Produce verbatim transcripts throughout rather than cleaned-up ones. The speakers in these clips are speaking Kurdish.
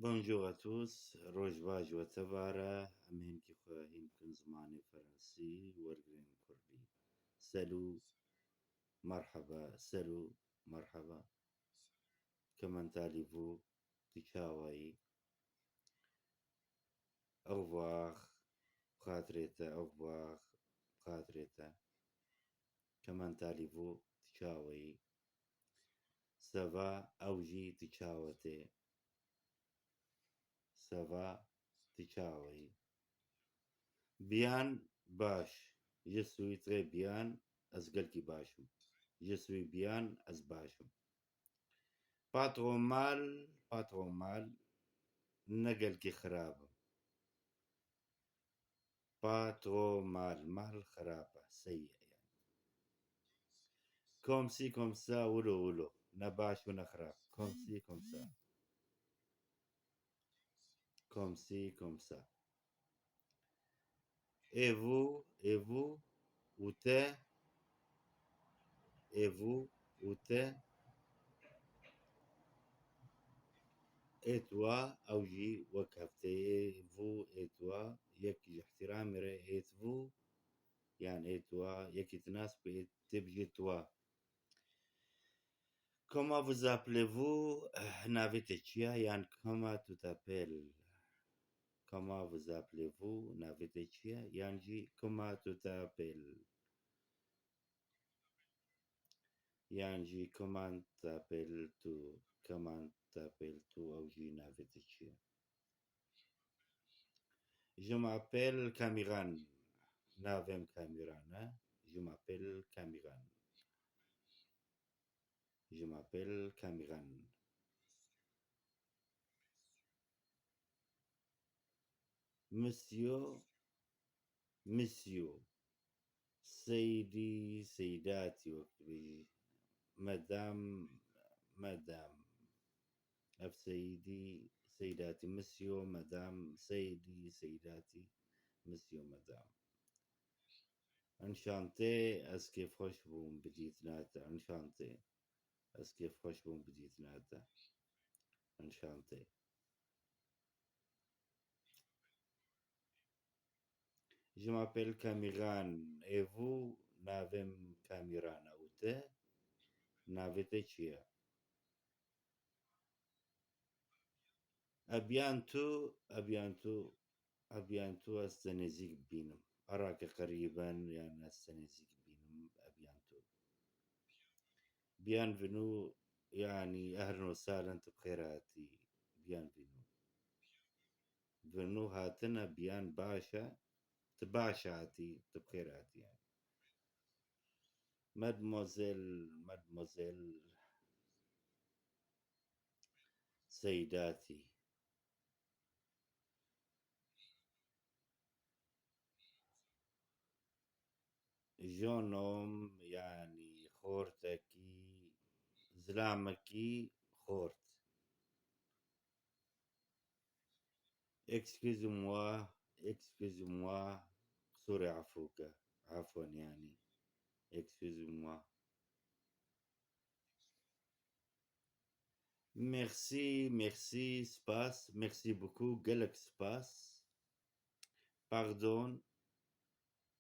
Bonjour à tous, roj baş we tevare, em hênkî xwe hîn bikin zimanê ferensî, wergirên kurdî. Selû, merheba, selû, merheba. Comment allez-vous, tu çawa yî? Au revoir, bi xatirê te, au revoir, bi xatirê te. Comment allez-vous, tu çawa yî? Ça va, ew jî tu çawa tê? Ça va, tu çawa yî? Bien, baş. Je suis très bien, ez gelkî baş im. Je suis bien, ez baş im. Pas trop mal, pas trop mal, ne gelkî xirab im. Pas trop mal, mal xirab e, seyî ye yani. Comme ci, comme ça, wilo wilo. Ne baş û ne xirab. Comme ci, comme ça. Comme ci, comme ça. Et vous, et vous, û te, et vous, û te, et toi, ew jî wek hev tê, et vous, et toi, yek ji îhtîramê re, et vous, yan et toi, yekî tu nas bike, tê bijî toi. Comment vous appelez-vous? Eh, navê te çi ye? Yan comment tu t'appelles? Comment vous appelez-vous? Navê te çi ye? Yan jî comment tu t'appelles? Yan jî comment t'appelles-tu? Comment t'appelles-tu? Ew jî navê te çi ye? Je m'appelle Kamiran. Navê min Kamiran e. Je m'appelle Kamiran. Je m'appelle Kamiran. Monsieur, monsieur. Seydî, seydatî wek dibêjî. Madame, madame. Ev seydî, seydatî. Monsieur, madame, seydî, seydatî. Monsieur, madame. Enchanté, ez kêfxweş bûm bi dîtina te. Enchanté. Ez kêfxweş bûm bi dîtina te. Enchanté. Je m'appelle Kamiran. Et vous? Navê min Kamiran e. Û te? Navê te çi ye? À bientôt, à bientôt, à bientôt, ez te nêzîk bibînim. Arake qerîben, yani ez te nêzîk bibînim. À bientôt. Bienvenue, yani ehlen û sehlen, tu bi xêr hatî. Bienvenue. Venue hatine, bien baş e. Tu baş hatî, tu bi xêr hatî yani. Mademoiselle, mademoiselle, seydatî. Jeune homme, yani xortekî, zilamekî xort. Excuse-moi, excuse-moi, qisûrê efû ke, efwen yani. Excuse-moi. Merci, merci, spas, merci beaucoup, gelek spas. Pardon,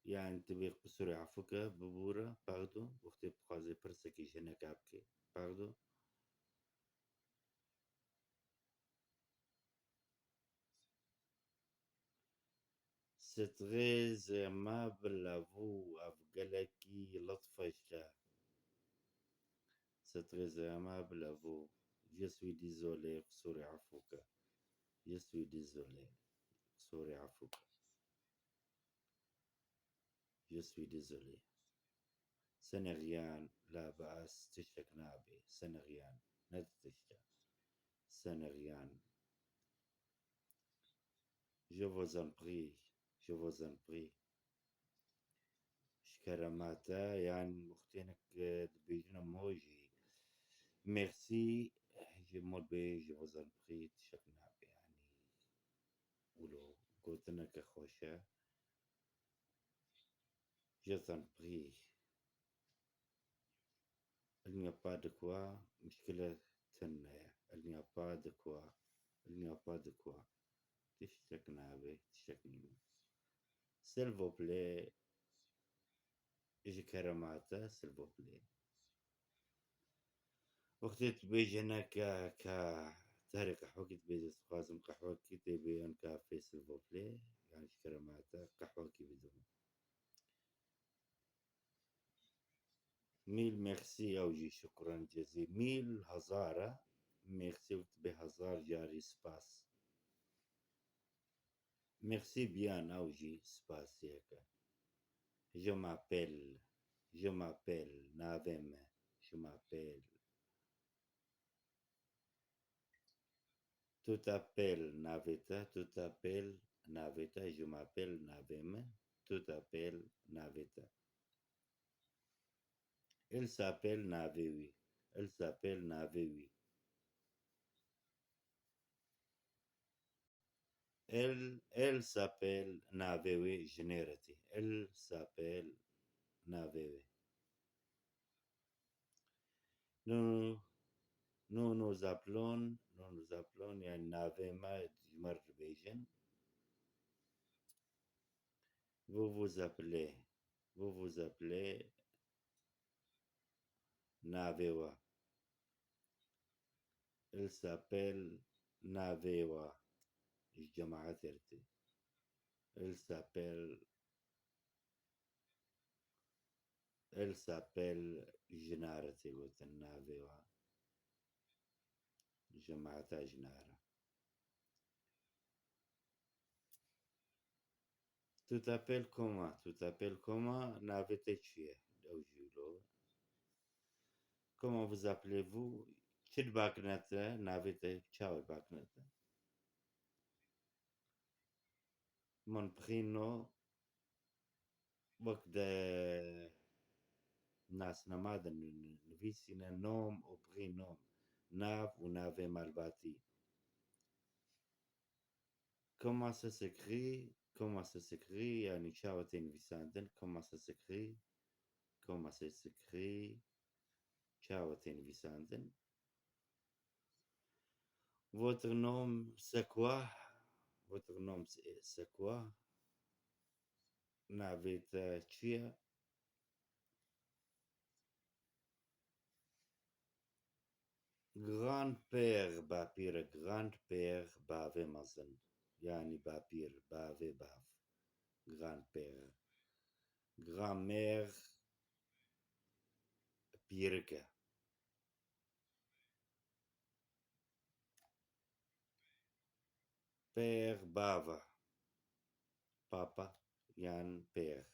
yani tu bê qisûrê efû ke, bibûre, pardon, wextê dixwazê pirsekî ji hineka bike, pardon. C'est très aimable à vous, ev gelekî letf e ji te. C'est très aimable à vous. Je suis désolé, qisûrê efû ke. Je suis désolé, qisûrê efû ke. Je suis désolé. Ce n'est rien, la bas, tiştek nabe. Ce n'est rien, ne tiştek. Ce n'est rien. Je vous en prie, je vous en prie. Ji kerema te, yan wextênek, e, dibêjin emoji. Merci, ji mor bê, je vous en prie, tiştek nabe, yani. Wilo, gotineke xweş e. Je t'en prie. Il n'y a pas de quoi, mişkile tune ye. Il n'y a pas de quoi. Il n'y a pas de quoi. Tiştek nabe, tiştek nîne. S'il vous plaît, ji kerema te, s'il vous plaît. Wextê tu bêjene ke, ke te herê qehwekî dibêje, dixwazim qehwekî tê bê yan kafê, s'il vous plaît, yan ji kerema te qehwekî bide min. Mil merci, ew jî şukran cezî. Mil hezar e. Merci wek dibê hezar carî spas. Merci bien, ew jî spasiyek e. Je m'appelle, je m'appelle, navê me, je m'appelle. Tu t'appelles, navê te, tu t'appelles, navê te, je m'appelle, navê me, tu t'appelles, navê te. Il s'appelle, navê wî, il s'appelle, navê wî. Elle, elle s'appelle, navê wê jinê re tê. Elle s'appelle, navê wê. Nous, nous nous appelons, nous nous appelons, yani navê me ji me re dibêjin. Vous vous appelez, vous vous appelez, navê we. Il s'appelle, navê we. Ji cemaetê re tê. Il s'appelle, il s'appelle, jina re tê gotin navê we. Cemaeta jina re. Tu t'appelles comment? Tu t'appelles comment? Navê te çi ye? Ew jî wilo. Comment vous appelez-vous? Çi dibakine te? Navê te çawa dibakine te? Mon prénom, wek di nasnama de ni-, ni-, nivîsîne nom û prénom, nav û navê malbatî. Comment ça s'écrit? Comment ça s'écrit? Yani çawa tê nivîsandin? Comment ça s'écrit? Comment ça s'écrit? Çawa tê nivîsandin? Votre nom c'est quoi? Votre nom c'est, c'est quoi? Navê te çi ye? Grand-père, bapîr, grand-père, bavê mezin. Yani bapîr, bavê bav. Grand-père. Grand-mère, pîrike. Père, bava. Papa yan père.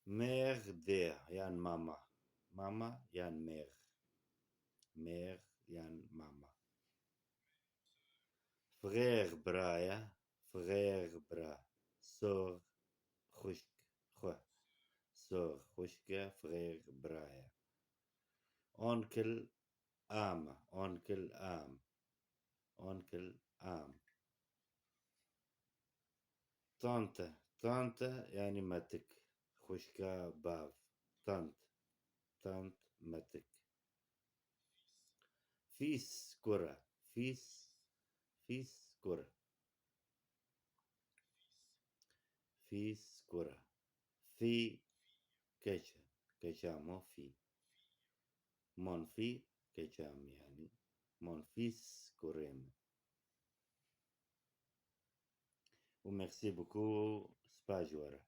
Mère de yan mama. Mama yan mère. Mère yan mama. Frère, biraya. Frère, bira. Sœur, xwişk, xwe. Sœur, xwişke, frère, biraya. Oncle, ama. Oncle, am. Oncle, am. Tante. Tante, yani metik. Xwişka, bav. Tant. Tant, metik. Fils, kura. Fils, fils, kura. Fils, kura. Fille, keça. Keça mo, fille. Mon fils, keça min yani. Mon fils, kurê min. Û merci beaucoup, spas ji we re.